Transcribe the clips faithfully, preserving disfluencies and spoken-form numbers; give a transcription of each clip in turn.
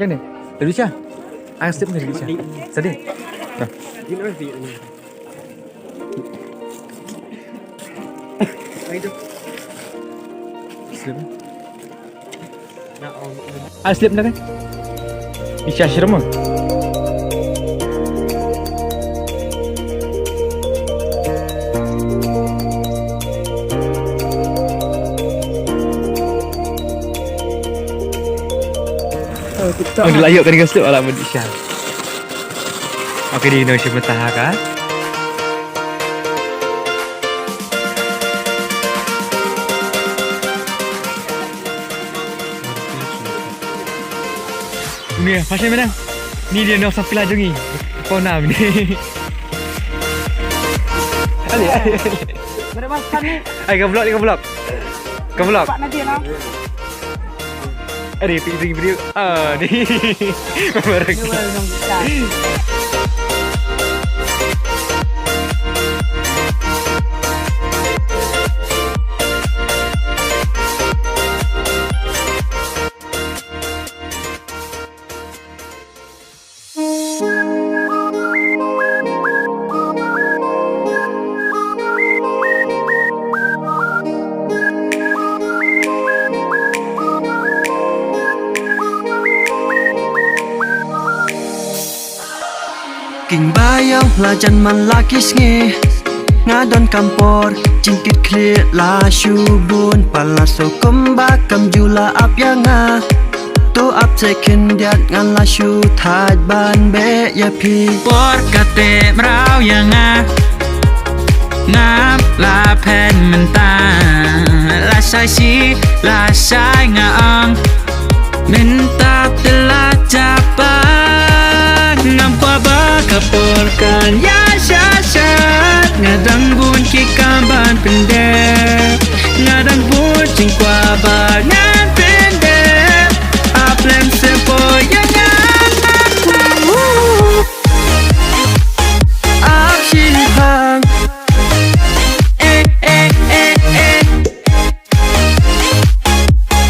Yang ni. Tadi siya. Ang slip ni siya. Tadi. Nah. Slip. Ang slip na kan? Isha shirma. Ang layo kan gusto ala mo di siya. Okay, di no siya mataha ka. Ni, pasal menang. Ni dia no sampai laju ni. Kau nam ni. Ali, ali, ali. Mana makan ni? Ay, ka vlog, ka vlog. Ka vlog. Pak Nadia no. Ari, pi ring video. Ah, ni. Barang. King bayong la jan man la ki sngi. Nga don kam por jingkit khlieh la shu bun, palat so kumba kam ju la ap ïa nga. To ap se khyndiat nga la shu thait ban beh ïa phi. Por kate mraw ïa nga. Ngam la phen mynta. La shai shi, la shai nga ong. Mynta te la japa. Ngam kwah ba ka por kan ïa sha sha. Nga dang bun ki kam ban pyndep. Nga dang bun jingkwah ba ngan pyndep. Ap lem se poi ïa nga. Ap shin phang. Eh, eh, eh, eh.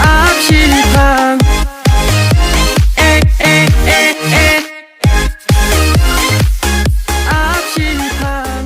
Ap shin phang. Eh, eh, eh, eh. Ap shin phang.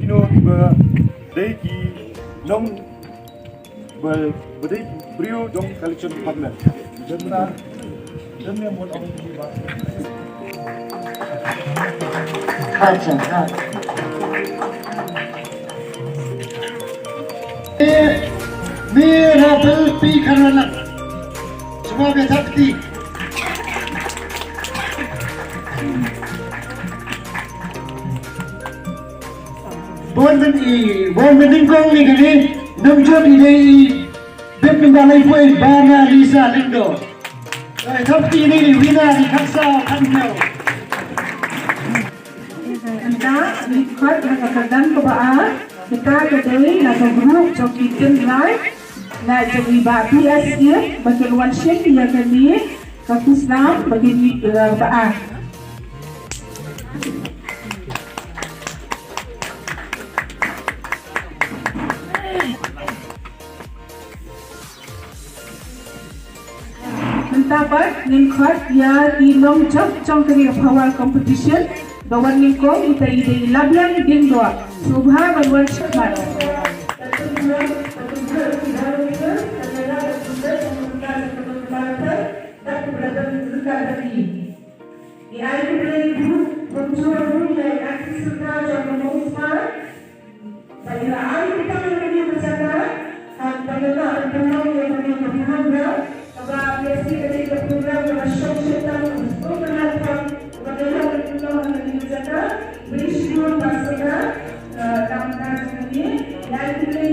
Kiba dei ki nong ba, ba dei ki briew jong collection department. Jemna jemna mon ong ki ba. Acha, ha. Ni rabel pi karana. Semua biasa peti. Bon men i, bon men nyngkong ni kane, nongjop i dei i, bep men ba lai poi, Bana Lisa Lyngdoh. Ai, thap ti ni ni, wina ni, khaksa, khan nyaw. Ynda, ni khot, na ka kyrdan kaba ar, kita ka dei, na ka group, jong ki tin lai, na jong i ba P S A, ba kin wan shim, ïa kane, ka khusnam, ba kin, eh, ba ar. Mynta pat ngin khot ïa i nongjop jong kane ka Phawa competition. Ba wan nyngkong ita i dei i Labiang Diengdoh. Sngewbha ban wan shakmat. Ngi ai khublei buh kumjuh ruh ïa i Acting Centre jong ka Mawsma. Ba i la ai bteng ïa kane ka jaka, ha, ba ngi la pynlong ïa kane ka program, kaba ïa shi kane ka program kaba shong shai tang, kaba sdang ka la pang, kaba ngi la pynlong ha kane ka jaka, ba i shlur ba sdang, eh, kam ka jaka ne, ïa ai khublei